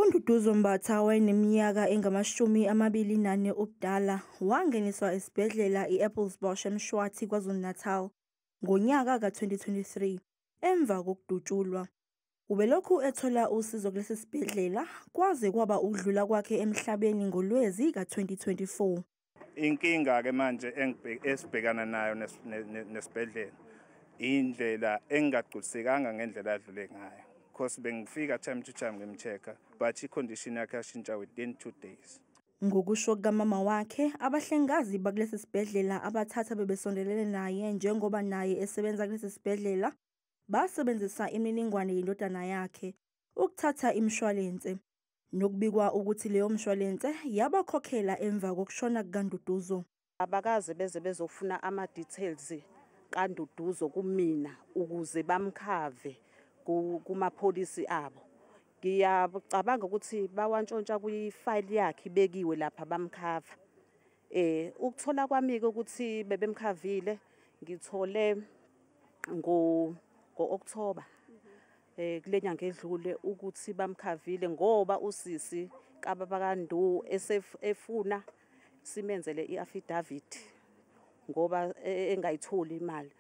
UNduduzo Mbatha wayeneminyaka engama-24 ubudala wangeniswa esibhedlela i-Appelsbosch eMshwathi KwaZulu-Natal ngonyaka ka-2023 emva kokudutshulwa. Ubelokhu ethola usizo kulesi sibhedlela kwaze kwaba ukudlula kwakhe emhlabeni ngoLwezi ka-2024. Inkinga-ke manje esibhekana nayo nesibhedlela indlela engingagculisekanga ngendlela adlule ngayo, because bengifika time to time ngim-check-a, but i-condition yakhe yashintsha within 2 days. Ngokusho kukamama wakhe, abahlengikazi bakulesi sibhedlela abathatha bebesondelene naye njengoba naye esebenza kulesi sibhedlela, basebenzisa imininingwane yendodana yakhe ukuthatha imishwalense. Nokubikwa ukuthi leyo mshwalense yabakhokhela emva kokushona kukaNduduzo. Abakaze beze bezofuna ama-details kaNduduzo kumina ukuze bam-cover kumapholisi abo. Ngiyacabanga ukuthi bawantshontsha kwifayili yakhe ibekiwe lapha bam-cover. Ukuthola kwami-ke ukuthi bebem-cover-ile, ngithole ngo-October kule nyanga edlule ukuthi bam-cover-ile, ngoba usisi kababa kaNdu efuna simenzele i-affidavit ngoba engayitholi imali.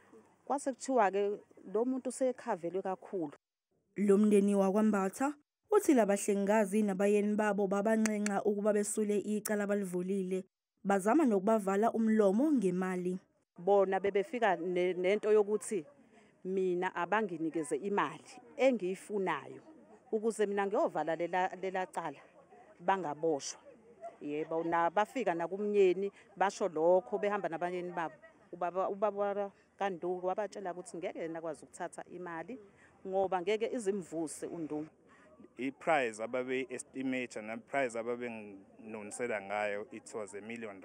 Kwase kuthiwa-ke lo muntu use-cover-elwe kakhulu. Lo mndeni wakwaMbatha uthi labahlengikazi nabayeni babo babanxenxa ukuba besule icala abalivulile, bazama nokubavala umlomo ngemali. Bona bebefika nento yokuthi mina abanginikeze imali engiyifunayo ukuze mina ngiyovala lela cala bangaboshwa. Yebo, na bafika nakumnyeni basho lokho behamba nabayeni babo. Ubaba kaNdu wabatshela ukuthi ngeke yena akwazi ukuthatha imali ngoba ngeke izimvuse uNdu. I-price ababeyi-estimate ne-price ababenginunisela ngayo, it was R1 million.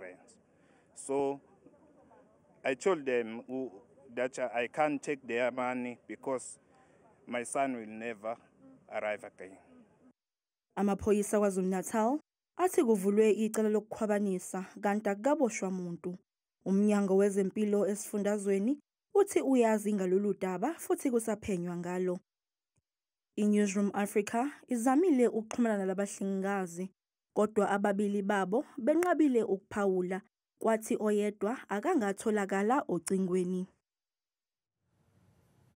So I told them that I can't take their money because my son will never arrive again. Amaphoyisa KwaZulu-Natal athi kuvulwe icala lokukhwabanisa kanti akukaboshwa muntu. Umnyango wezempilo esifundazweni uthi uyazi ngalolu daba futhi kusaphenywa ngalo. I-Newzroom Afrika izamile ukuxhumana nalabahlengikazi, kodwa ababili babo benqabile ukuphawula, kwathi oyedwa akangatholakala ocingweni.